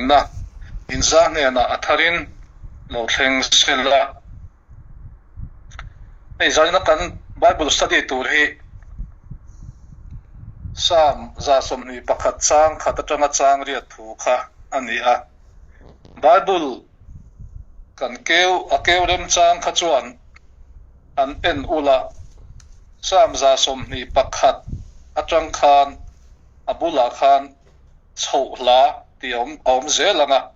Malsawmna in za hnenah a tharin lo thleng sela. Hei zaina kan Bible study tur hi Psalm 21 chang khat atanga chang riat thu kha a ni a. Bible kan keu a keu remchang kha chuan an en ula, Psalm 21 atang khan a bulah khan chhoh hla tih a awm zel ang a.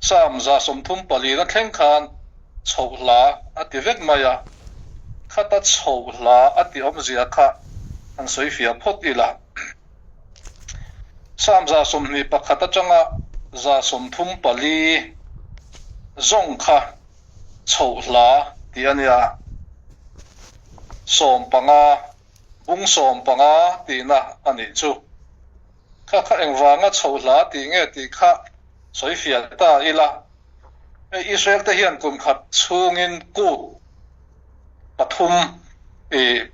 Psalm 34 na thleng khan chhoh hla a ti vek mai a, khata chhoh hla a tih awmzia kha han sawi fiah phawt ila. Psalm 21 atanga 34 zawng kha chhoh hla tih a nia, 15, bung 15 tihna a nih chu. Kha kha engvanga chhoh hla tih nge tih kha sawi fiah ta ila. Hei Israel te hian kum khat chhungin kut pathum i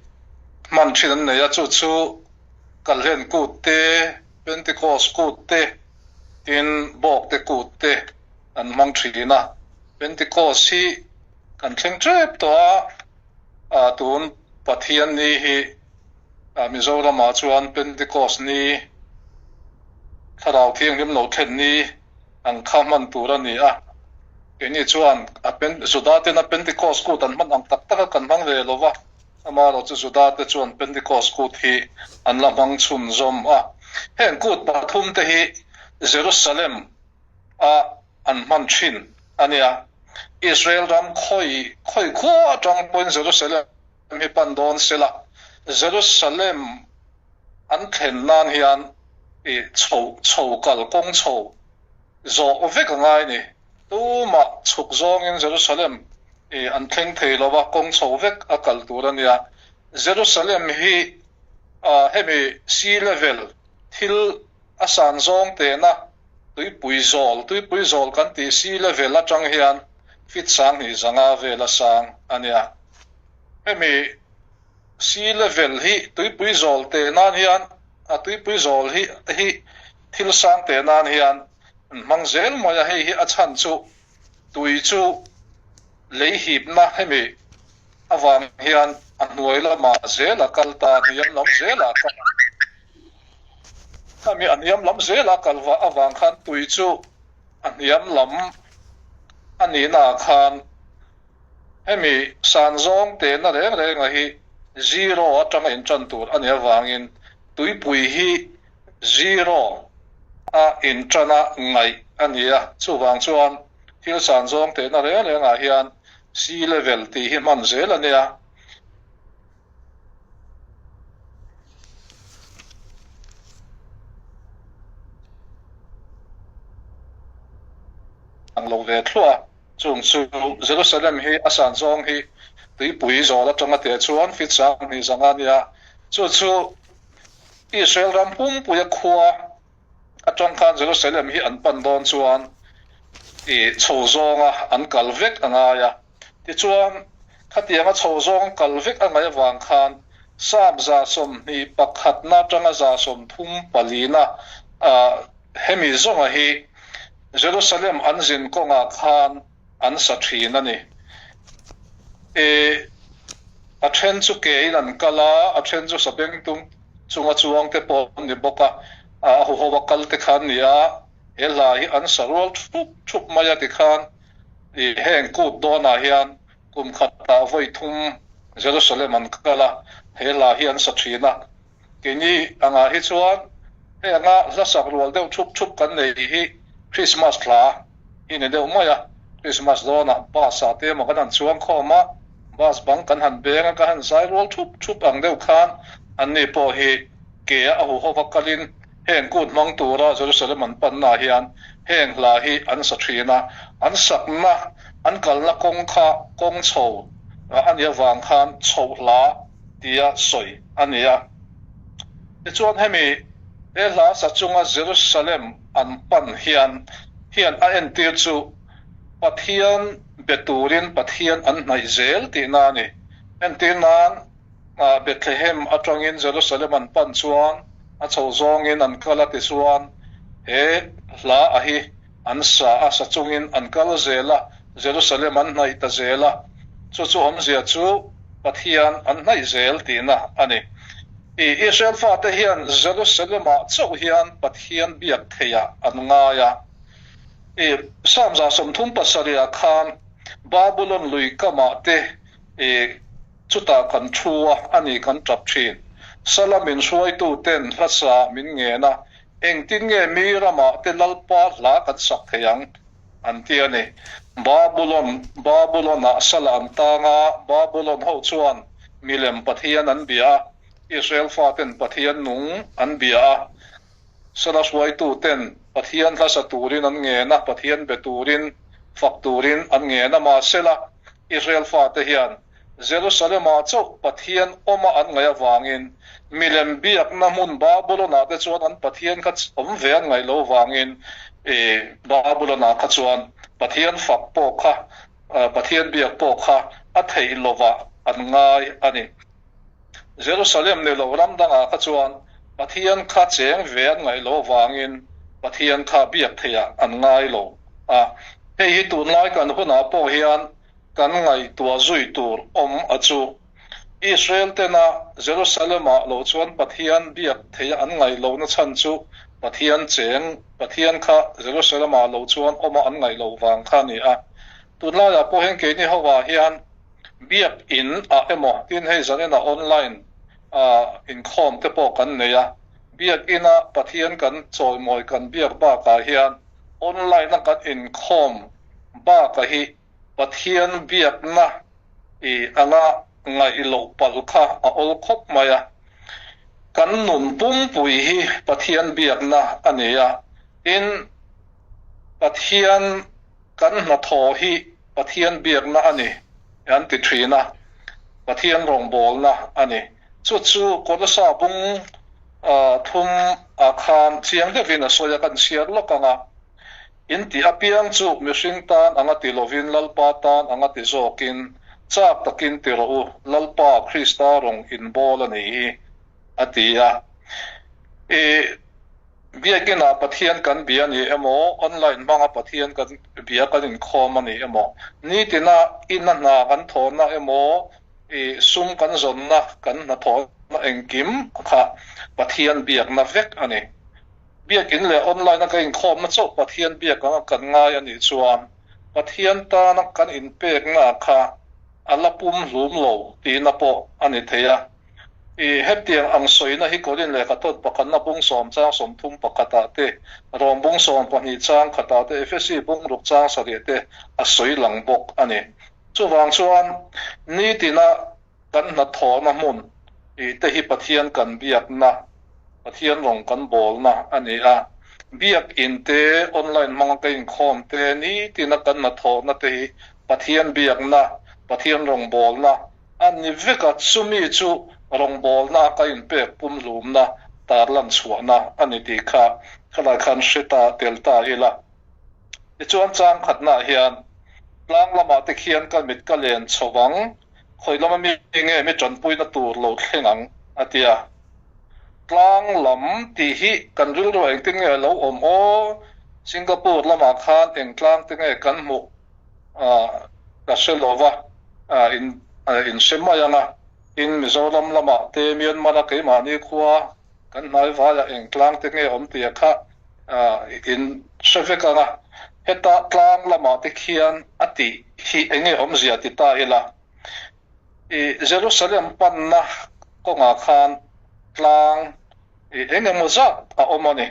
hman thin an nei a, chu chu Kalhlen kut te, Pentecost kut te, tin Bawk te kut te an hmang thin a. Pentecost hi kan thleng tep tawh a, tun Pathian ni hi Mizoramah chuan Pentecost ni, Thlarau Thianghlim lo thlen ni ang kha hman tur a ni a. Keini chuan a Juda tena Pentecost kut an hman ang tak taka kan hmang ve lo va, amaherawh chu Juda te chuan Pentecost kut hi an la hmang chhunzawm a. Heng kut pathum te hi Jerusalem a an hman thin a nia. Israel ram khawi khawi khua atang pawhin Jerusalem hi pan dawn sela, Jerusalem an thlen nan hian i chho chho kal kawng chho zawh vek a ngai ni. Tumah chhuk zawngin Jerusalem i an thleng thei lo va, kawng chho vek a kal tur a nia. Jerusalem hi hemi sea level thil a san zawng tehna tuipui zawl, tuipui zawl kan tih sea level atang hian feet 2500 vel a sang a nia. Hemi sea level hi tuipui zawl teh nan hian a tuipui zawl hi hi thil sang teh nan hian an hmang zel mai a, hei hi a chhan chu tui chu lei hipna hemi avang hian a hnuai lamah zel a kal ta, hniam lam zelah a kal a, khami a hniam lam zelah a kal avang khan tui chu a hniam lam a nihnaah khan Hemi san zawng tehna reng renga hi zero atanga intan tur a nih avangin tuipui hi zero a intana ngaih a ni a, chuvang chuan thil san zawng tehna reng rengah hian sea level tih hi hman zel a nia. Ang lo ve thluah a. Chung chu Jerusalem hi a san zawng hi tuipui zawl atanga teh chuan feet 25 a nia. Chu chu Israel ram pumpuia khua atang khan Jerusalem hi an pan dawn chuan i chho zawnga an kal vek a ngai a. Tichuan, khatianga chho zawng kal vek a ngaih avang khan Psalm 21 na atanga 34 na hemi zawnga hi Jerusalem an zin kawngah khan an sa thin a ni. E, a then chu kein an kal a, a then chu sabengtung chunga chuang te pawh an ni bawk a, a huho a kal te kha an ni a, he hla hi an sa rual thup thup mai a tikhan i heng kut dawnah hian kum khatah vawi thum Jerusalem an kal a, he hla hi an sa thin a. Keini angah hi chuan hei anga hla sak rual deuh thup thup kan nei hi Christmas hla hi ni deuh mai a, Christmas dawnah bus ah te emaw kan han chuang khawm a, bus bang kan han beng a, kan han zai rual thup thup ang deuh khan anni pawh hi ke a huhova kalin heng kut hmang tura Jerusalem an pannaah hian heng hla hi an sa thin a, an sakna an kalna kawng kha kawng chho a nih avang khan chhoh hla tia sawi a ni a. Tichuan hemi he hla sa chunga Jerusalem an pan hian hian a entir chu Pathian be turin Pathian an hnaih zel tihna a ni. Entir nan Bethlehem atangin Jerusalem an pan chuan a chho zawngin an kal a tichuan he hla a hi. an sa a, sa chungin an kal zel a, Jerusalem an hnaih ta zel a, chu chu awmzia chu Pathian an hnaih zel tihna a ni. I Israel fate hian Jerusalem-ah chauh hian Pathian biak theihah an ngai a. I Psalm 37 ah khan Babulon lui kamah te i chutah kan thu a, a ni kan tap thin. Sala min hruaituten hlasa min ngen a, Engtin nge mi ramah te Lalpa hla kan sak thei ang? an ti a ni. Babulon, Babulon-ah sala an tang a, Babulon ho chuan milem pathian an bia a, Israel faten Pathian nung an bia a, sala hruaituten Pathian hla sa turin an ngen a, Pathian be turin, fak turin an ngen a, mahsela Israel fate hian Jerusalem-ah chauh Pathian awma an ngaih avangin, milem biakna hmun Babulon-ah te chuan an Pathian kha awm ve an ngaih lo vangin, Babulon-ah kha chuan Pathian fak pawh kha, Pathian biak pawh kha a theih lovah an ngai a ni. Jerusalem ni lo ram dangah kha chuan Pathian kha cheng ve an ngaih lo avangin Pathian kha biak theihah an ngai lo a. Hei hi tunlai kan hunah pawh hian Kan ngaihtuah zui tur awm a chu. Israel tena Jerusalem-ah lo chuan Pathian biak theih an ngaih lohna chhan chu Pathian cheng, Pathian kha Jerusalem-ah lo chuan awma an ngaih loh vang kha a ni a. Tunlaiah pawh hian keini hovah hian biak in ah emaw tin hei zanin ah online ah inkhawm te pawh kan nei a. Biak ina Pathian kan chawimawi kan biak bakah hian online a kan inkhawm bakah hi Pathian biakna i anga ngaih loh palh kha a awl khawp mai a. Kan nun pumpui hi Pathian biakna a ni a, tin, Pathian kan hnathawh hi Pathian biakna a ni an ti thin a, Pathian rawngbawlna a ni. Chu chu Kolosa bung thum ah khan chiang deuhin a sawi a, kan chhiar lawk ang a. In tih apiang chu mihring tan anga ti lovin Lalpa tan anga ti zawkin chak takin ti rawh u, Lalpa Krista rawng inbawl a ni hi, a ti a. I Biakinah Pathian kan bia a ni emaw, online hmanga Pathian kan bia kan inkhawm a ni emaw, nitina ina hna kan thawhna emaw, i sum kan zawnna kan hnathawhna engkim kha Pathian biakna vek a ni. Biakin leh online a ka inkhawmna chauh Pathian biak anga kan ngai a nih chuan Pathian tana kan inpekna kha a la pum hlum lo tihna pawh a ni thei a. I hetiang ang sawina hi Korin lehkha tawt pakhatna bung sawm chang 31 ah te, Rom bung 12 chang khatah te, Efesi bung ruk chang sarih te a sawi lang bawk a ni. Chuvang chuan nitina Kan hnathawhna hmun tih te hi Pathian kan biakna, Pathian rawng kan bawlna a ni a. Biak in te, online hmanga ka inkhawm te, nitina kan hnathawhna te hi Pathian biakna, Pathian rawngbawlna a ni vek a, chumi chu rawngbawlna a ka inpek pumhlumna tarlan chhuahna a ni tih kha khalai khan hre ta tel ta ila. Tichuan chang khatnaah hian tlang lamah te khian ka mit ka len chho vang. Khawi lama mi nge mi tanpuina tur lo thleng ang? a ti a. Tlang lam tih hi kan rilru engtin nge a lo awm aw? Singapore lamah khan eng tlang te nge kan hmuh ka hre lo va, in in hre mai ang a. Tin, Mizoram lamah te Myanmar a keimahni khua kan hnai vaiah eng tlang te nge awm tih kha in hre vek ang a. Heta tlang lamah te khian a tih hi eng nge awmzia ti ta ila, i Jerusalem panna kawngah khan tlang i eng emaw zat a awm a ni.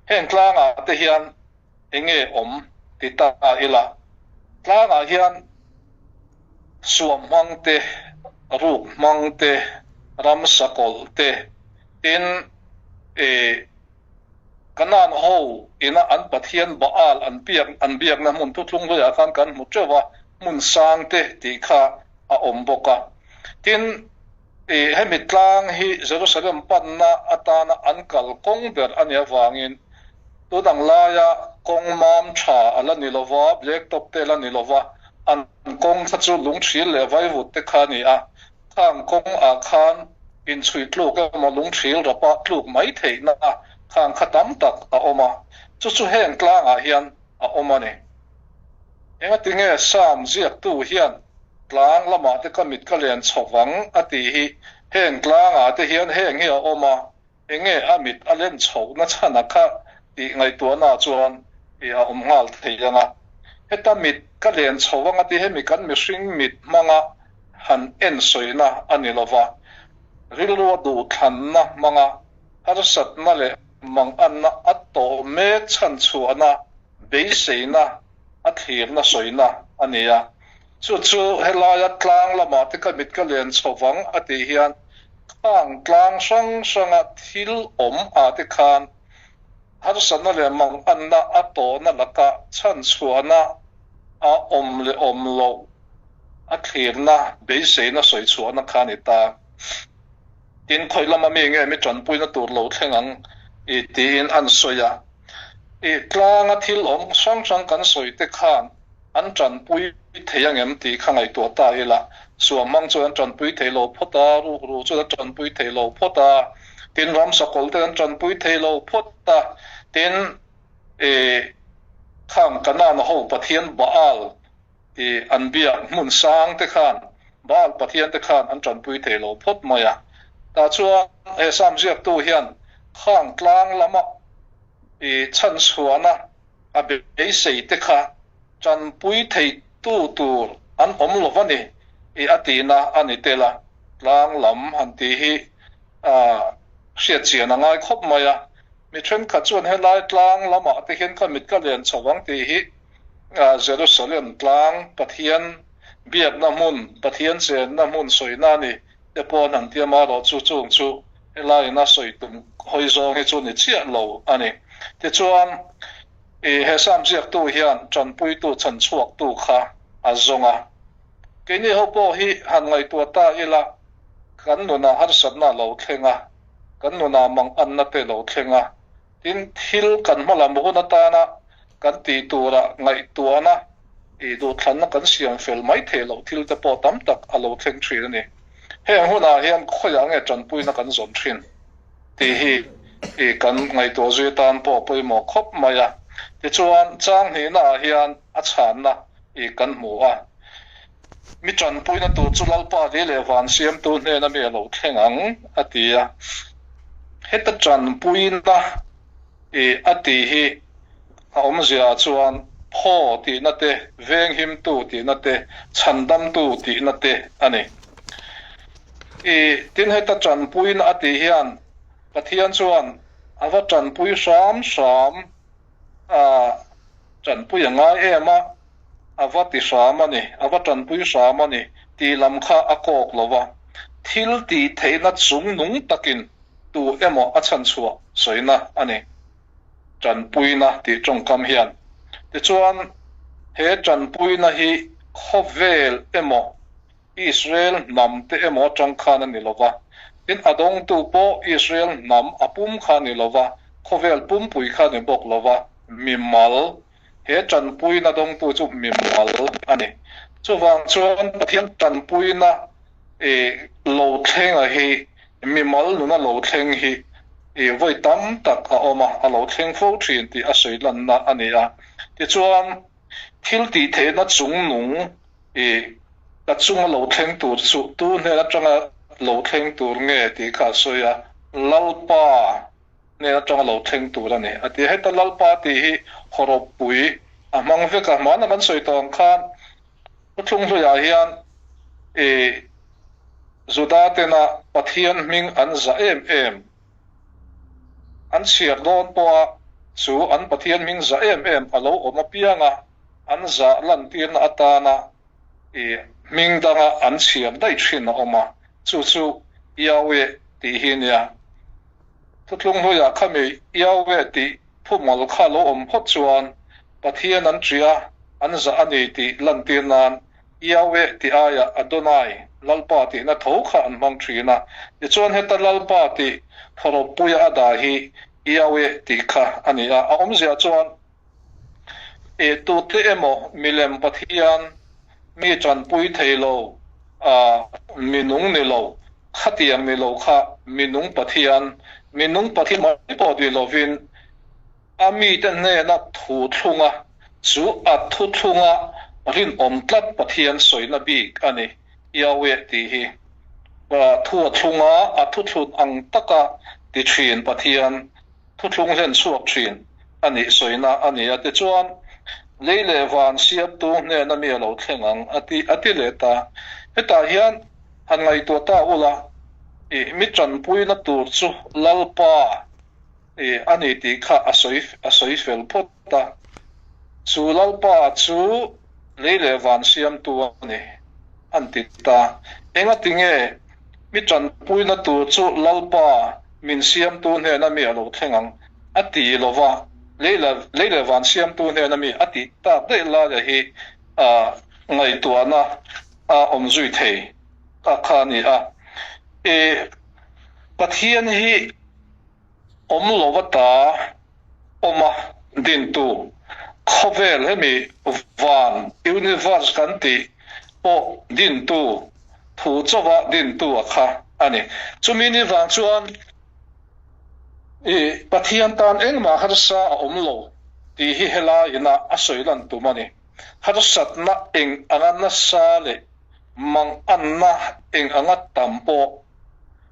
Heng tlangah te hian eng nge awm ti ta ila, tlangah hian suam hmang te, ruk hmang te, ramsa kawlh te, tin i Kanaan ho ina an pathian Baal an piak an biakna hmun thuthlung hluiah khan kan hmu teuh a, hmun sang te tih kha a awm bawk a. Tin, i hemi tlang hi Jerusalem panna atana an kal kawng ber a nih avangin tun ang laia kawng mam tha a la ni lo va, black top te a la ni lo va, an kawng kha chu lungthil leh vaivut te kha a ni a. Khang kawng ah khan inchhui tluk emaw lungthil rapa tluk mai theihna khang kha tam tak a awm a, chu chu heng tlangah hian a awm a ni. Engatinge Sam ziaktu hian tlang lamah te ka mit ka len chho vang a tih hi? Heng tlangah te hian heng hi a awm a, enge a mit a len chhohna chhan a kha tih ngaihtuahna chuan i a awm nghal thei ang a. Heta mit ka len chho ang a tih hemi kan mihring mit hmanga han en sawina a ni lova, rilrua duhthlanna hmanga harsatna leh manganna a tawh mek chhan chhuahna beiseina a thlirna sawina a ni a. Chu chu helaia tlang lamah te ka mit ka len chho vang a tih hian khang tlang hrang hranga thil awm ah te khan harsatna leh manganna a tawhna laka chhan chhuahna a awm leh awm loh a thlirna beiseina sawi chhuahna kha a ni ta. Tin, khawi lama mi nge mi tanpuina tur lo thleng ang i tiin an sawi a. I tlanga thil awm hrang hrang kan sawi te khan an tanpui thei angem tih kha ngaihtuah ta ila. Suamhmang chuan an tanpui thei lo phawt a, rukru chuan an tanpui thei lo phawt a, tin ramsakawlh ten an tanpui thei lo phawt a, tin i khang Kanaan ho Pathian Baal I an biak hmun sang te khan Baal pathian te khan an tanpui thei lo phawt mai a. Tah chuan he Sam ziaktu hian khang tlang lama i chhanchhuahna a beisei te kha tanpui theitu tur an awm lo va ni i a tihna a ni tel a. Tlang lam han tih hi a hriatchian a ngai khawp mai a. Mi thenkhat chuan helai tlang lamah te hian ka mit ka len chho ang tih hi Jerusalem tlang Pathian biakna hmun, Pathian chenna hmun sawina a ni te pawh an han ti a, marawh chu chung chu helaiin a sawi tum hawi zawng hi chu ni chiah lo a ni. Tichuan, he Sam ziaktu hian tanpuitu chhanchhuaktu kha a zawng a. Keini ho pawh hi han ngaihtuah ta ila, kan nunah harsatna a lo thleng a, kan nunah manganna te lo thleng a, Tin, thil kan hmalam hun atana kan tih tura ngaihtuahna ih duhthlanna kan siam fel mai theih loh thil te pawh tam tak a lo thleng thin a ni. Heng hunah hian khawiah nge tanpuina kan zawn thin tih hi ih kan ngaihtuah zui atan pawh a pawimawh khawp mai a. Tichuan, chang hnihnaah hian a chhanna ih kan hmu a. Mi tanpuina tur chu Lalpa li leh van siamtu hnena mi a lo thleng ang, a ti a. Heta tanpuina i a tih hi a awmzia chuan phaw tihna te, venghimtu tihna te, chhandamtu tihna te a ni. I tin heta tanpuina a tih hian Pathian chuan a va tanpui hram hram a, tanpui a ngai em a, A va ti hram a ni, a va tanpui hram a ni tih lam kha a kawk lo va, thil tih theihna chung nung takin tu emaw a chhanchhuah sawina a ni. Tanpuina tih tawngkam hian. Tichuan, he tanpuina hi khawvel emaw, Israel hnam te emaw atang khan a ni lo va, tin a dawngtu pawh Israel hnam a pum kha a ni lo va, khawvel pumpui kha a ni bawk lo va, mimal He tanpuina dawngtu chu mimal a ni. Chuvang chuan Pathian tanpuina lo thlenga hi mimal nuna lo thleng hi vawi tam tak a awm a, a lo thleng fo thin tih a sawi lanna a ni a. Tichuan, thil tih theihna chungnung ka chunga lo thleng tur chu tu hnen atanga lo thleng tur nge tih kha a sawi a, Lalpa hnen atanga lo thleng tur a ni, a ti a. Heta Lalpa tih hi hawrawppui a hmang vek a, hmana kan sawi tawh ang khan Thuthlung hluiah hian i Juda tena Pathian hming an zah em em, an chhiar dawn pawha chu an Pathian hming zah em em a lo awm apianga an zah lantirna atana i hming danga an chhiar daih thin a awm a, chu chu Yahweh tih hi nia. Thuthlung hnuaiah khami Yahweh tih thumal kha lo awm phawt chuan Pathian an ṭia, an zah a ni tih lantir nan Yahweh tih aiah Adonai, Lalpa tihna tho kha an hmang ṭhin a. Tichuan heta Lalpa tih phawrawppuia a dah hi Yahweh tih kha a ni a. A awmzia chuan I tute emaw milem Pathian mi tanpui thei lo a mi nung ni lo, khatiang ni lo kha mi nung Pathian, mi nung Pathian mai pawh ni lovin a mite hnena thu thlunga. Chu a thuthlunga rinawm tlat Pathian sawina bik a ni, Yahweh tih hi. Thu a thlunga a thuthlun ang taka ti thin Pathian thuthlung hlen chhuak thin a nih sawina a ni a. Tichuan, lei leh van siamtu hnena mi a lo thleng ang a ti a ti leh ta. Hetah hian han ngaihtuah ta ula, i mi tanpuina tur chu Lalpa i a ni tih kha a sawi a sawi fel phawt a. Chu Lalpa chu lei leh van siamtu a ni an ti ta. Engatinge mi tanpuina tur chu Lalpa min siamtu hnena mi a lo thleng ang a ti lo va, lei leh lei leh van siamtu hnena mi a tih tak daih laia hi ngaihtuahna a awm zui thei a kha a ni a. I Pathian hi awm lova ta awma dintu khawvel hemi van, universe, kan tih pawh dintu thu chauha dintu a kha a ni. Chumi ni vang chuan i Pathian tan engmah harsa a awm lo tih hi helai ina a sawi lan tum a ni. Harsatna eng anga nasa leh manganna eng anga tam pawh,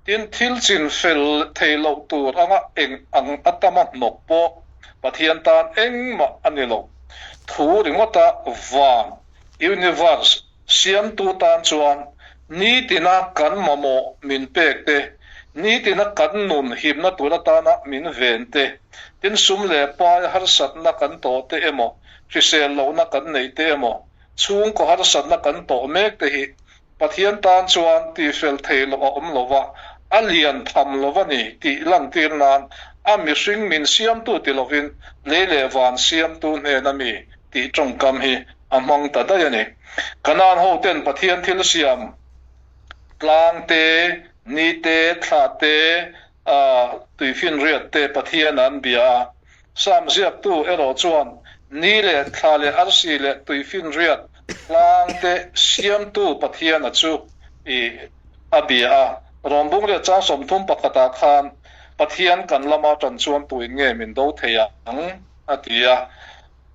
tin thil chin fel thei loh tur anga eng ang a tama hnawk pawh Pathian tan engmah a ni lo. Thu ringawta van, universe, Siamtu tan chuan nitina kan mamawh min pek te, nitina kan nun himna tur atana min ven te, tin sum leh pai harsatna kan tawh te emaw, hrisel lohna kan neih te emaw, chhungkaw harsatna kan tawh mek te hi Pathian tan chuan tihfel thei loh a awm lo va, a lian tham lo a ni tih lantir nan a mihring min siamtu ti lovin lei leh van siamtu hnena mi tih tawngkam hi a hmang ta daih a ni. Kanaan hoten Pathian thil siam tlang te, ni te, thla te, tuifinriat te Pathian an bia a. Sam ziaktu erawh chuan ni leh thla leh arsi leh tuifinriat tlang te siamtu Pathiana chu i a bia a. Rawnbung leh chang 31 ah khan Pathian kan lama tan chuan tuin nge min do thei ang a ti a.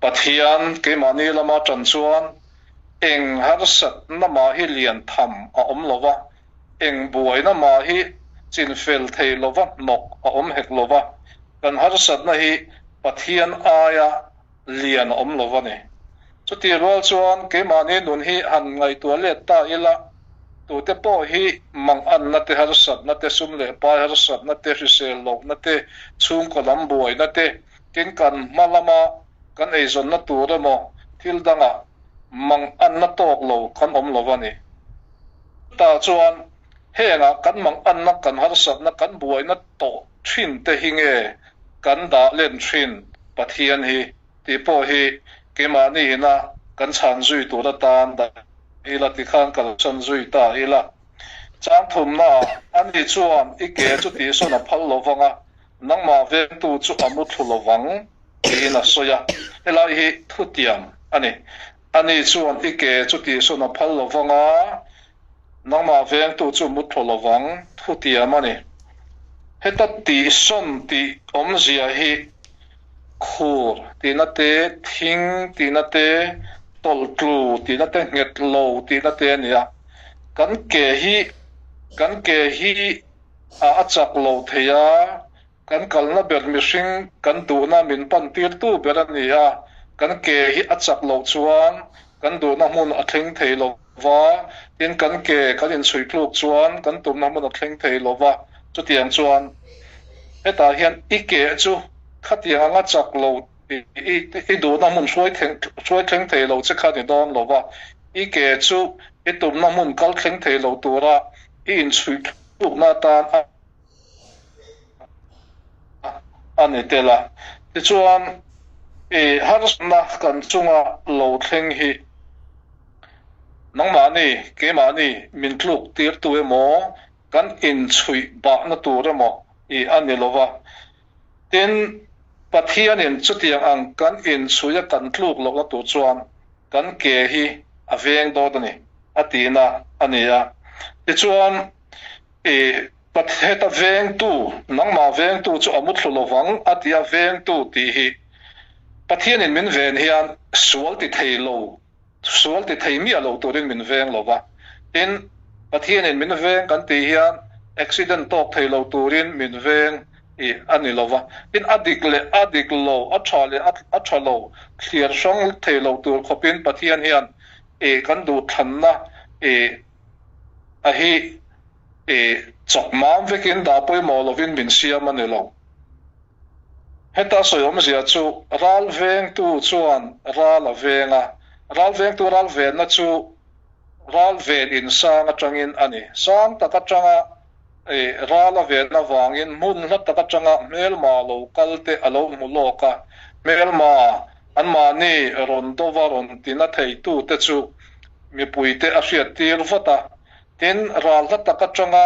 Pathian keimahni lama tan chuan eng harsatna mah hi lian tham a awm lo va, eng buaina mah hi chinfel thei lova hnawk a awm hek lo va, kan harsatna hi Pathian aia lian a awm lo va ni. Chutih rual chuan keimahni nun hi han ngaihtuah let ta ila, tute pawh hi manganna te, harsatna te, sum leh pai harsatna te, hrisel lohna te, chhungkaw lam buaina te, Tin, kan hma lama kan eizawnna tur emaw thil dangah mang anna tawk lo kan awm lo a ni. Chutah chuan hengah kan mang anna, kan harsatna, kan buaina tawh thin te hi nge kan dah len thin Pathian hi tih pawh hi keimahni ina kan chhan zui tur atan dah ila tikhan kalsan zui ta ila. Chang thumnaah ani chuan i ke chu tihsawn a phal lo vang a, Nangmah vengtu chu a muthlu lo vang, tiin a sawi a. Helai hi thutiam a ni. Ani chuan i ke chu tihsawn a phal lo vang a, nangmah vengtu chu muthlu lo vang, thutiam a ni. Heta tihsawn tih awmzia hi khur tihna te, thing tihna te, tawlhtlu tihna te, nghet lo tihna te a ni a. Kan ke hi, kan ke hi a a chak lo thei a, kan kalna ber mihring kan duhna min pan tirtu ber a ni a, kan ke hi a chak loh chuan kan duhna hmun a thleng thei lo va, tin kan ke kan inchhui tluk chuan kan tumna hmun a thleng thei lo va, chutiang chuan hetah hian i ke chu khatiang anga chak lo i duhna hmun hruai thleng thei lo che kha ni dawn lo va, i ke chu i tumna hmun kal thleng thei lo tura i inchhui tlukna atan a ni tel a. Tichuan, i harsatna kan chunga lo thleng hi nangmahni, keimahni min tluk tirtu emaw, kan inchhuih bahna tur emaw i a ni lo va. Tin, Pathianin chutiang ang kan inchhuih a kan tluk lohna tur chuan kan ke hi a veng dawt a ni, a tihna a ni a. Tichuan, i heta vengtu, nangmah vengtu chu a muthlu lovang a ti a, vengtu tih hi. Pathianin min ven hian sual ti thei lo, sual ti thei miah lo turin min veng lo va. Tin, Pathianin min veng kan tih hian accident tawk thei lo turin min veng i a ni lo va. Tin, a dik leh a dik lo, a tha leh a tha lo thliar hrang thei lo tur khawpin Pathian hian i kan duhthlanna i a hi i chawk mam vekin dah pawimawh lovin min siam a ni lo. Heta sawi awmzia chu ral vengtu chuan ral a veng a, ral vengtu ral venna chu ral ven insang atangin a ni. Sang tak atanga ral a ven avangin hmun hla tak atanga hmelma lo kal te a lo hmu lawk a, hmelma anmahni rawn dova rawn tina theitute chu mipuite a hriattir vat a. Tin, ral hla tak atanga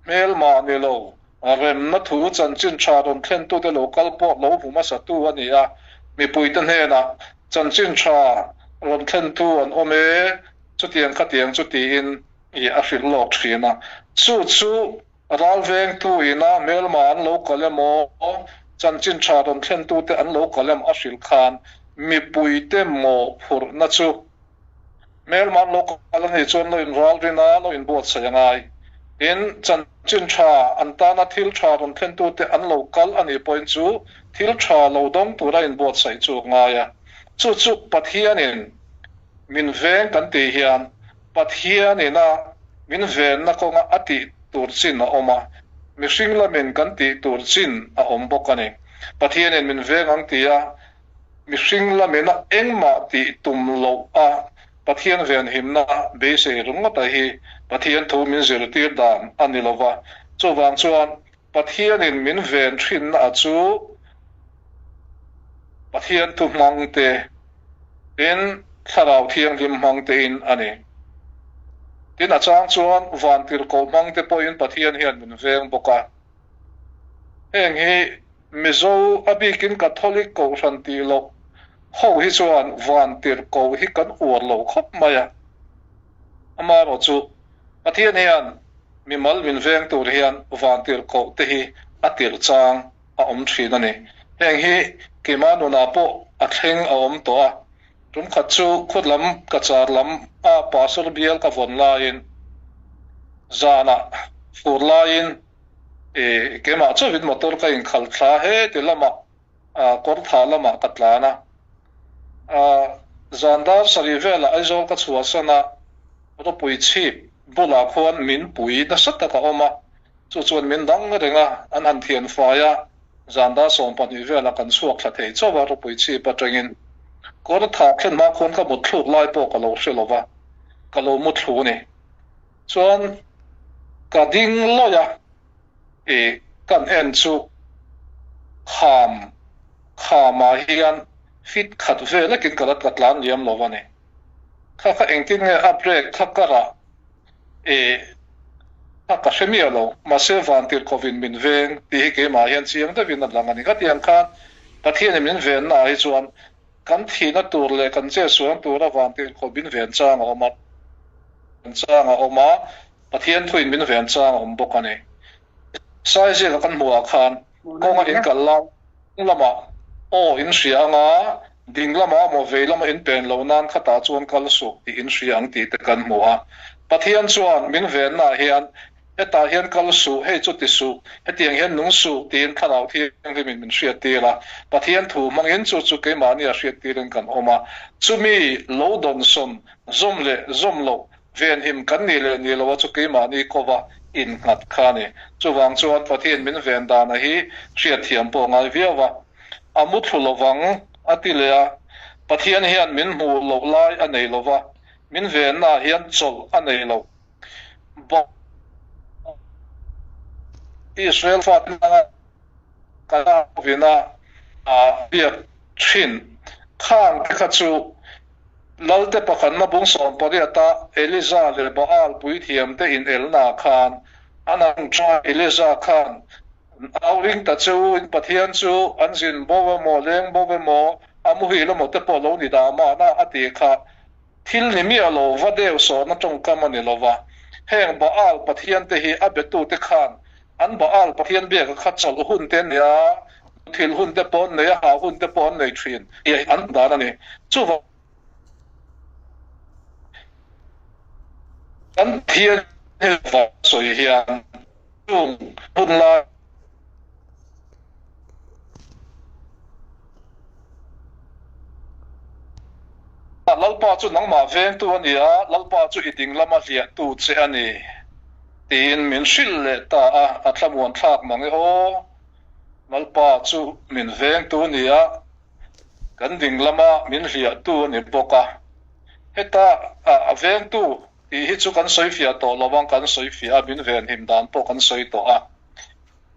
hmelma ni lo Remna thu chanchin tha rawn thlentute lo kal pawh lo hmu hmasatu a ni a, mipuite hnenah chanchin tha rawn thlentu an awm e, chutiang khatiang chu tiin i a hrilh lawk thin a. Chu chu ralvengtu ina hmelma an lo kal emaw, chanchin tha rawn thlentute an lo kal emaw a hrilh khan mipuite mawhphurhna chu Hmelma an lo kal a nih chuan lo inralrin a, lo inbuatsaih a ngai. Tin, chanchin tha, an tana thil tha rawn thlentute an lo kal a nih pawhin chu thil tha lo dawng tura inbuatsaih chu a ngai a. Chu chu Pathianin min veng kan tih hian Pathianin a min venna kawnga a tih tur chin a awm a, mihring lamin kan tih tur chin a awm bawk a ni. Pathianin min veng ang tia Mihring lamina engmah tih tum loh a Pathian venhimna beisei ringawta hi Pathian thu min zirtir dan a ni lova. Chuvang chuan Pathianin min ven thinna a chu Pathian thu hmang te in Thlarau Thianghlim hmang te in a ni. Tin a chang chuan Vantirhkoh hmang te pawhin Pathian hian min veng bawk a. Heng hi Mizo a bikin Catholic kohhran tih loh ho hi chuan vantirhkoh hi kan uar lo khawp mai a. Amaherawh chu Pathian hian mimal min veng tur hian vantirhkoh te hi a tirh chang a awm thin a ni. Heng hi keimah nunah pawh a thleng a awm tawh a. Tum khat chu khut lam ka char lam a pastor bial ka vawn laiin zanah fur laiin I keimah chauhin motor ka inkhal thla he ti lamah kawr tha lamah ka tlan a. Zan dar sarih velah Aizawl ka chhuahsan a, ropui chhip bulah khuan min pui nasa tak a awm a, chu chuan min dang reng a, an han thian fai a, zan dar 12 velah kan chhuak thla thei chauh a ropui chhip atangin. Kawr tha thlen hma khuan ka mutthluk lai pawh ka lo hre lo va, ka lo muthlu a ni. Chuan ka ding lawih a, i kan en chu kham khamah hian fit khat vel lekin ka la ka tlan liam lo a ni. Kha kha engtin nge a brake kha ka rah i kha ka hre miah lo, mahse vantirhkovin min veng tih hi keimah hian chiang deuhin a lang a ni. Khatiang khan Pathianin min venna ah hi chuan kan thihna tur leh kan chetsualna tura vantirhkov min ven chang a awm a. Chang a awm a, Pathian thuin min ven chang a awm bawk a ni. Saiziaka kan hmuhah khan kawnga in kal lai lamah aw in hria ang a, ding lamah maw vei lama in pen lo nan khatah chuan kal suh tih in hria ang tih te kan hmu a. Pathian chuan min vennaah hian hetah hian kal suh, hei chu ti suh, hetiang hian nung suh tiin Thlarau Thianghlimin min hriattir a. Pathian thu hmangin chu chu keimahnia hriattirin kan awm a. Chumi lo dawnsawn Zawm leh zawm loh venhim kan nih leh nih loha chu keimahni kova innghat kha a ni. Chuvang chuan Pathian min ven dana hi hriatthiam pawh a ngai viau a. A muthlu lovang a ti leh a. Pathian hian min hmuh loh lai a nei lova, min vennaah hian chawlh a nei lo. Israel fate anga kan avina biak thin khang te kha chu Lalte pakhatna bung 18-a Eliza leh Baal puithiamte inelnaah khan an ang tha. Eliza khan, Au ring ta che u, in Pathian chu an zin bo emaw, leng bo emaw, a muhil emaw te pawh lo ni dah mahna a ti kha. Thil ni miah lo, va deu sawhna tawngkam a ni lo va. Heng Baal pathiante hi a betute khan an Baal pathian biaka kha chawlh hun te nia. Muthilh hun te pawh an nei a, hah hun te pawh an nei thin tih an dan a ni. Chuvang kan Pathian hi vang sawi hian chung hun lai Lalpa chu nangmah vengtu a ni a, Lalpa chu i ding lama hliahtu che a ni tiin min hrilh leh ta a, a thlamuan thlak mang e aw. Lalpa chu min vengtu a ni a, kan ding lama min hliahtu a ni bawk a. Heta a vengtu tih hi chu kan sawi fiah tawh lo ang, kan sawi fiah a, min venhim dan pawh kan sawi tawh a.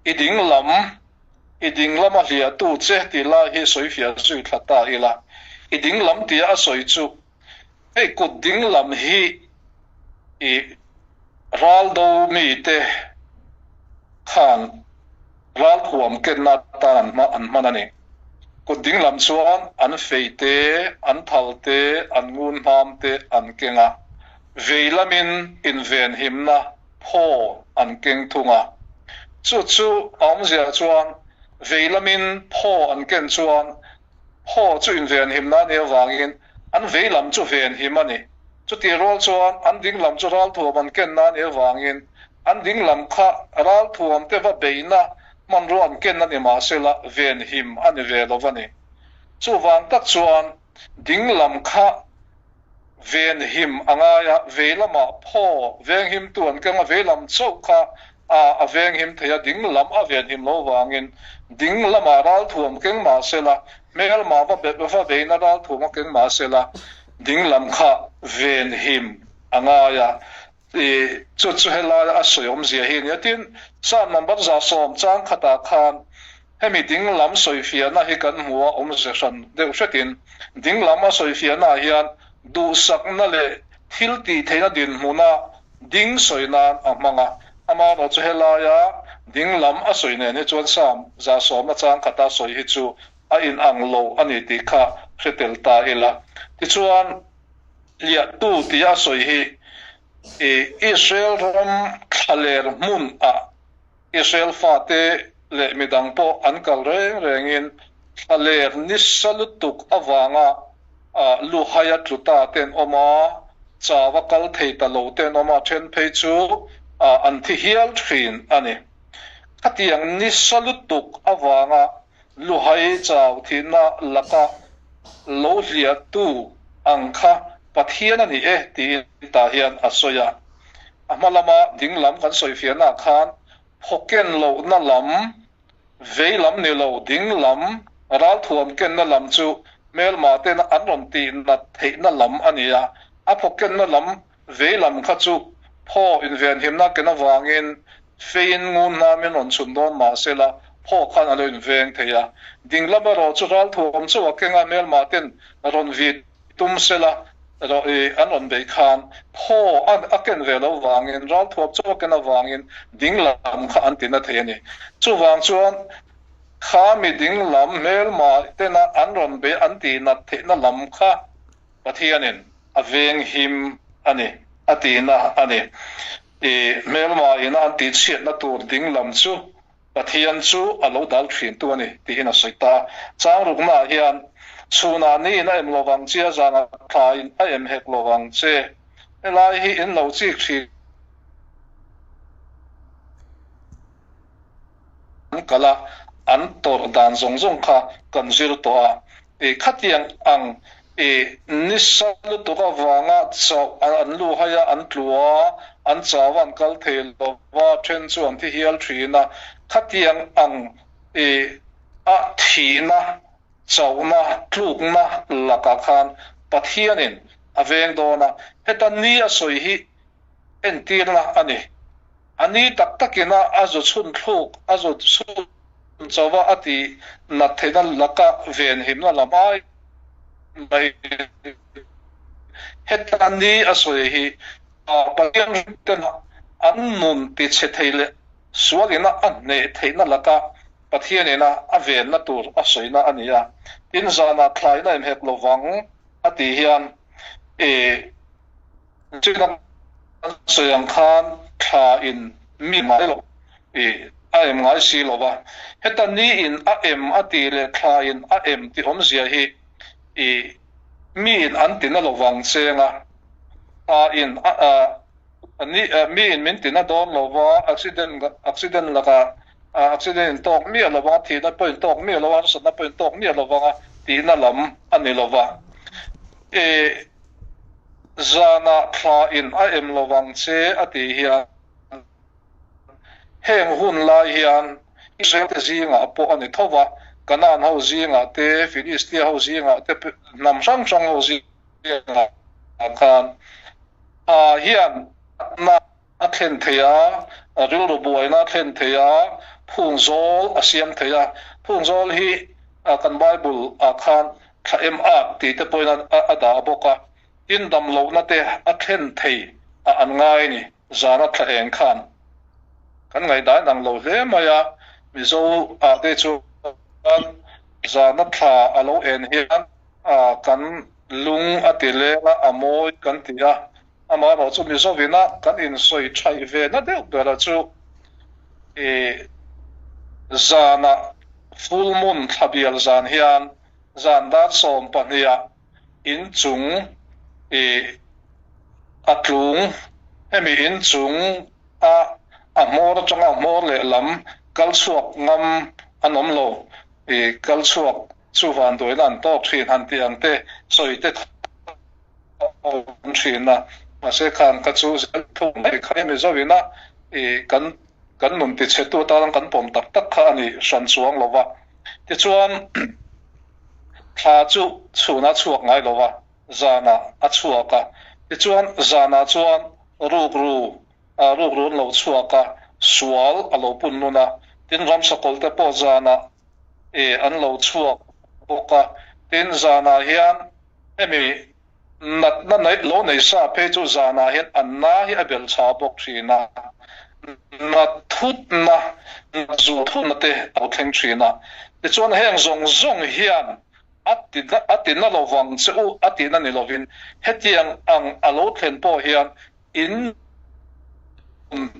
I ding lam, i ding lama hliahtu che tih lai hi sawi fiah zui thla ta ila. I ding lam tia a sawi chu hei kut ding lam hi i ral do mite khan ral thuam kenna atan an hma an hman a ni. Kut ding lam chuan an fei te, an thal te, an ngun hnam te an keng a, vei lamin invenhimna phaw an keng thung a. Chu chu a awmzia chuan vei lamin phaw an ken chuan phaw chu invenhimna a nih avangin an vei lam chu venhim a ni. Chutih rual chuan an ding lam chu ralthuam an kenna a nih avangin an ding lam kha ralthuam te va beihna hmanrua an ken a ni mahsela venhim a ni ve lo va ni. Chuvang tak chuan ding lam kha venhim a ngai a, vei lamah phaw venghimtu an keng a, vei lam chauh kha a a venghim thei a, ding lam a venhim lo vangin ding lamah ralthuam keng mahsela hmelma va va beihna ralthuam a keng mahsela ding lam kha venhim a ngai a, i chu chu helai a sawi awmzia hi a ni a. Tin, Psalm number 110 chang khatah khan hemi ding lam sawifiahna hi kan hmu a, awmze hran deuh hretin ding lam a sawifiahnaah hian duhsakna leh thil tih theihna dinhmuna ding sawi nan a hmang a. Amaherawhchu chu helaia ding lam a sawi nen hi chuan Psalm 110 chang khata sawi hi chu a inang lo a ni tih kha hre tel ta ila. Tichuan, Hliahtu tia a sawi hi i Israel ram thlaler hmun ah Israel fate leh midang pawh an kal reng rengin thlaler nisa lutuk avanga luhaia tlu ta te an awm a, chau a kal thei ta lo te an awm a, then phei chu an thi hial thin a ni. Khatiang nisa lutuk avanga Luhai chau thihna laka lo hliahtu ang kha Pathian a ni e tiin tah hian a sawi a. A hma lama ding lam kan sawifiahnaah khan phawken lohna lam, vei lam ni lo ding lam, ralthuam kenna lam chu hmelma tena an rawn tih nat theihna lam a ni a. A phawkenna lam Vei lam kha chu phaw invenhimna ken avangin feiin ngun hnamin rawn chhun dawn mah se la, phaw khan a lo inveng thei a. Ding lam erawh chu ralthuam chauh a keng a, hmelmah ten rawn vit tum se la, an rawn beih khan phaw a ken ve lo vangin, ralthuam chauh a ken avangin ding lam kha an tina thei a ni. Chuvang chuan kha mi ding lam hmelmah tena an rawn beih an tihnat theihna lam kha Pathianin a veng him a ni, a tihna a ni. I hmelma ina an tihchhiatna tur ding lam chu Pathian chu a lo dal thintu a ni, tiin a sawi ta a. Chang ruknaah hian, Chhunah niin a em lovang che a, zanah thlaiin a em hek lovang che. Helai hi in lo chik thin. An kal a, an tawrh dan zawng zawng kha kan zir tawh a. I khatiang ang i nisa lutuk avanga chauh an lu hai a, an tlu a, an chau a, an kal thei lo va, then chu an thi hial thin a. Khatiang ang i a thihna, chauhna, tlukna lakah khan Pathianin a veng dawn a. Heta ni a sawi hi entirna a ni. A ni tak takin a a zu chhun thluk, a zu chhun chauh a a tih nat theihna laka venhimna lam ai mai heta ni a sawi hi Pathian rinten an nun ti chhe thei leh sualina a hneh theihna laka Pathianina a venna tur a sawina a ni a. Tin, zanah thlaina inhek lovang a tih hian i China sawi ang khan thla in mi ngai lo i A em ngai si lo va. Heta ni in a em a tih leh thla in a em tih awmzia hi i mi in an tina lo vang cheng a, thla in a ni mi in min tina dawn lo va, accident accident lakah accident in tawk miah lo vang a, thihna pawh in tawk miah lo a, harsatna pawh in tawk miah lo vang a tihna lam a ni lo va. I zanah thla in a em lo vang che a tih hian. Heng hun lai hian Israel-te zingah pawh a ni tho va, Kanaan ho zingah te, Filistia ho zingah te, hnam hrang hrang ho zingah khan a hian natna a thlen thei a, rilru buaina a thlen thei a, phungzawl a siam thei a. Phungzawl hi kan Bible-ah khan thla em at tih te pawhin a dah bawk a, tin damlohna te a thlen thei a an ngai a ni. Zana thla eng khan kan ngaihdan ang lo hle mai a, Mizo ah te chuan zana thla a lo en hian kan lung a ti leng a, a mawi kan ti a, amaherawh chu Mizovina kan insawi thaih ve na deuh ber a chu i zana full moon thla bial zan hian zan dar 12 ah inchung i a tlung, hemi inchung a a hmawr atanga a hmawr lehlam kal chhuak ngam an awm lo, i kal chhuak chu vanduaina an tawk thin han tih ang te sawi te awm thin a, mahse khan ka chu zel thung mai kha hemi zo ina i kan kan nun tichhetu atan kan pawm tak tak kha a ni hran chuang lo va, tichuan. Thla chu chhunah a chhuak ngai lo a, zanah a chhuak a. Tichuan, zanah chuan rukru, rukru an lo chhuak a, sual a lo pun nun a. Tin, ramsakawlh te pawh zanah an lo chhuak bawk a. Tin, zanah hian hemi natna neih lo nei sa phei chu zanah hian an na hi a bel chha bawk thin a, nat thutna, nat zual thutna te a lo thleng thin a. Tichuan heng zawng zawng hian a ti a ti na lovang che u a tihna ni lovin hetiang ang a lo thlen pawh hian in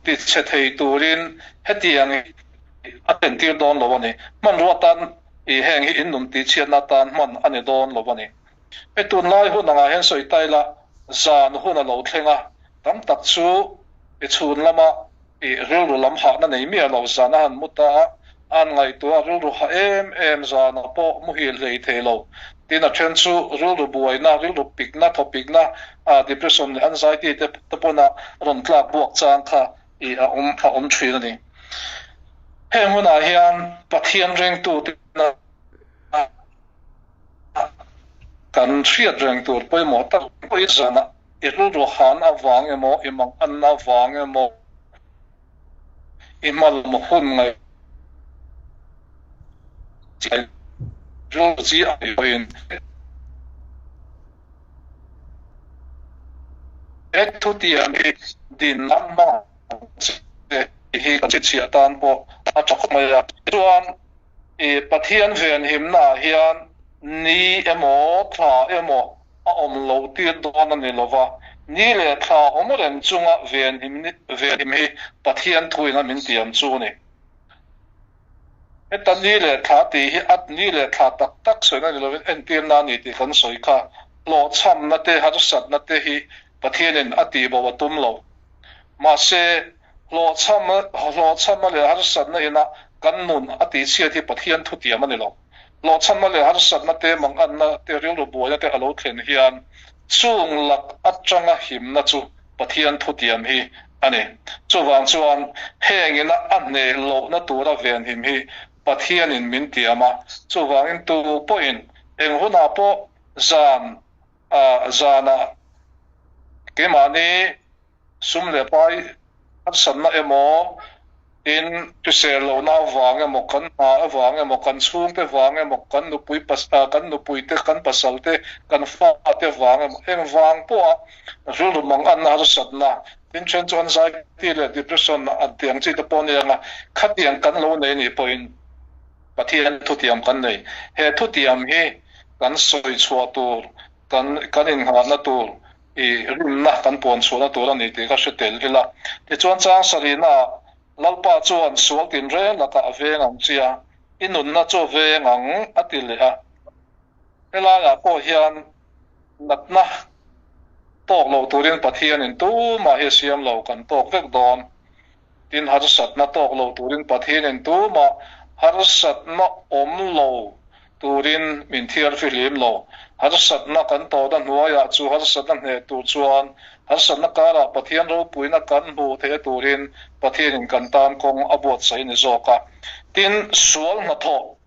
ti chhe thei turin hetiang hi a thlen tir dawn lo a ni. Hmanrua tan i heng hi in nun tihchhiatna atan hman a ni dawn lo a ni. Hei tunlai hun angah hian sawi ta ila zan hun a lo thleng a, tam tak chu i chhun lama i rilru lam hahna nei miah lo zan a han mu ta a, a han ngaihtuah a rilru hah em em zanah pawh muhil hlei thei lo. Tin a then chu rilru buaina, rilru pikna, thawpikna, depression leh anxiety te te pawn a rawn tlak buak chang kha i a awm a awm thin a ni. Heng hunah hian Pathian ringtute Kan hriat reng tur pawimawh tak pawhin zanah i rilru han avang emaw, i mang anna avang emaw, i hma lam hun ngaih rilru chi a nih pawhin he thutiang hi dinna hmang che hi kan chhichhiah tan pawh a tha khawp mai a. Tichuan. I Pathian venhimna ah hian ni emaw thla emaw a awm lo tir dawn a ni lo va, ni leh thla awm reng chunga venhim venhim hi Pathian thuin a min tiam chu a ni. Heta ni leh thla tih hi a ni leh thla tak tak sawina ni lovin entirna a ni tih kan sawi kha. Hlawhchhamna te harsatna te hi Pathianin a tihbo a tum lo. Mahse, Hlawhchham, hlawhchhamna leh harsatna ina kan nun a tihchhiat hi Pathian thutiam a ni lo. Hlawhchhamna leh harsatna te, manganna te, rilru buaina te a lo thlen hian chung lak atanga himna chu Pathian thutiam hi a ni. Chuvang chuan heng ina a hneh lohna tura venhim hi Pathianin min tiam a. Chuvangin tu pawhin eng hunah pawh zan, zanah keimahni Sum leh pai harsatna emaw, tin hrisel lohna avang emaw, kan hna avang emaw, kan chhungte vang emaw, kan nupui kan nupuite, kan pasalte, kan fate vang emaw, eng vang pawha rilru manganna harsatna, tin then chu anxiety leh depression an tih ang chi te pawh a ni ang a, khatiang kan lo nei nih pawhin Pathian thutiam kan nei. He thutiam hi kan sawi chhuah tur, kan kan innghahna tur, I rinna kan puan chhuahna tur a ni tih ka hre tel ila. Tichuan chang sarihnaah Lalpa chuan sual tinreng lakah a veng ang che a, i nunna chu a veng ang, a ti leh a. Helaiah pawh hian natna tawk lo turin Pathianin tumah hi a siam lo, kan tawk vek dawn. Tin, harsatna tawk lo turin Pathianin tumah harsatna awm lo turin min thiar fihlim lo. Harsatna kan tawhna hnuaiah chu harsatna hneh tur chuan harsatna karah Pathian ropuina kan hmuh theih turin Pathianin kan tan kawng a buatsaih ni zawk a. Tin, sual hnathawh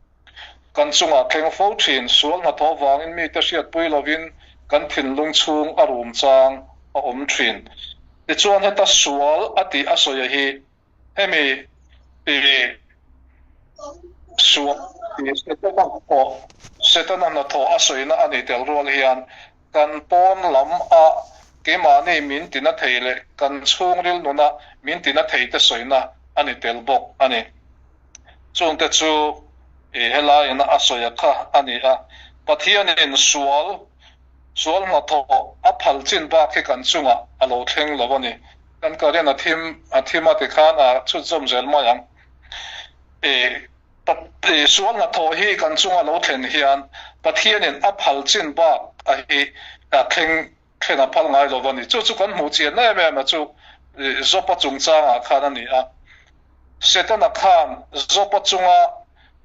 kan chungah thleng fo thin. Sual hnathawh vangin mite hriatpui lovin kan thinlung chhung a rum chang a awm thin. Tichuan heta sual a tih a sawi a hi hemi i sual tih Setana hnathawh Setana hnathawh a sawina a nih tel rual hian kan pawn lam a keimahni min tina thei leh kan chhungril nuna min tina thei te sawina a ni tel bawk a ni. Chungte chu i helaiin a sawi a kha a ni a, Pathianin sual sual hnathawh a phal chin bak hi kan chungah a lo thleng lo a ni. Kan karin a thim a thim a tikhan a chhut zawm zel mai ang. I i sual hnathawh hi kan chunga lo thlen hian Pathianin a phal chin bak a hi a thleng thlen a phal ngai lo a ni. Chu chu kan hmuh chian em em a chu Job-a chungchangah khan a ni a. Setana khan Job-a chunga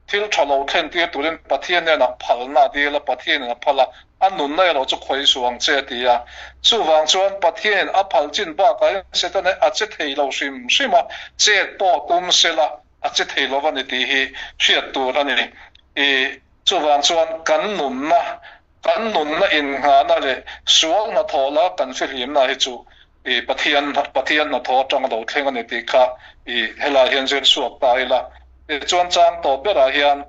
thil tha lo thlen tir turin Pathian hnenah phalna a dil a, Pathianin a phal a, a nunna erawh chu khawi suh ang che a ti a. Chuvang chuan Pathianin a phal chin bakah hian Setana a che thei lo hrim hrim a, chet pawh tum sela a che thei lo a ni tih hi hriat tur a ni. I chuvang chuan kan nunna, kan nunna innghahna leh sual hnathawh la kan fihlimna hi chu I Pathian Pathian hnathawh atang a lo thleng a ni tih kha i helai hian zir chhuak ta ila. Tichuan chang tawp berah hian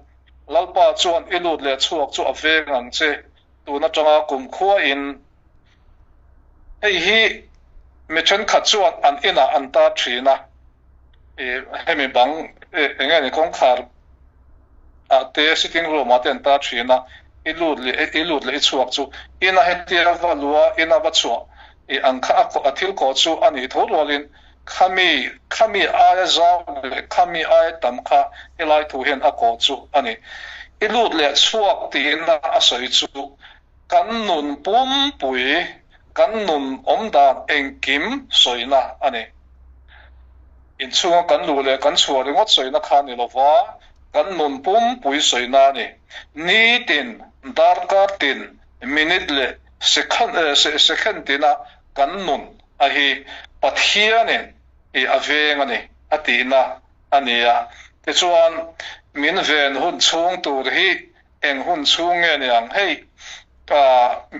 Lalpa chuan i lut leh chhuak chu a veng ang che tun atanga kum khua in hei hi mi thenkhat chuan an inah an tar thin a, i hemi bang eng nge ni kawngkhar ah te sitting room ah te an tar thin a, i lut leh i lut leh i chhuak chu ina hetia va lua ina va chhuah i ang kha a thil kawh chu a nih tho rualin khami khami aia zau leh khami aia tam kha helai thu hian a kawh chu a ni. I lut leh chhuak tiin a sawi chu kan nun pumpui kan nun awm dan engkim sawina a ni. Inchhunga kan luh leh kan chhuah ringawt sawina kha ni lova kan nun pumpui sawina a ni. Nitin, darkar tin, minute leh second tina kan nun a hi Pathianin i a veng a ni a tihna a ni a. Tichuan, min ven hun chhung tur hi eng hun chhung nge ni ang? Hei,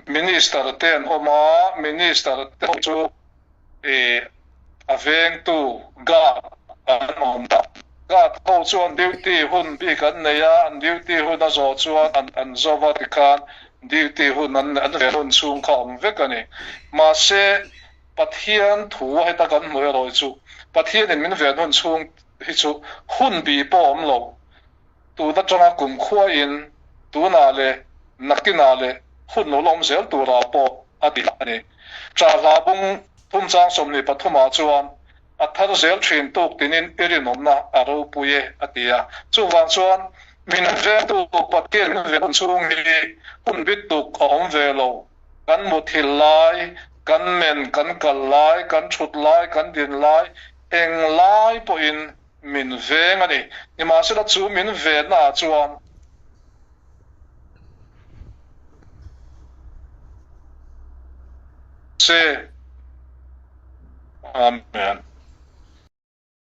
Minister te an awm a, Minister te ho chu i a vengtu guard an awm ta. Guard ho chuan duty hun bik an nei a, an duty hun a zawh chuan an an zawh va tikhan duty hun an an ven hun chhung kha awm vek a ni. Mahse, Pathian thu heta kan hmu erawh hi chu Pathianin min ven hun chhung hi chu hun bi pawh awm lo. Tun atanga kumkhuain tunah leh nakinah leh hun lo la awm zel turah pawh a ti a ni. Chahla bung thumchang 23 ah chuan a thar zel thin tuk tinin i rinawmna a ropui e a ti a. Chuvang chuan min vengtu Pathian min ven chhung hi hun bit tuk a awm ve lo. Kan muthilh lai, kan men kan kal lai, kan thut lai, kan din lai, eng lai pawhin min veng a ni. Nimahsela chu min venna ah chuan se. Amen.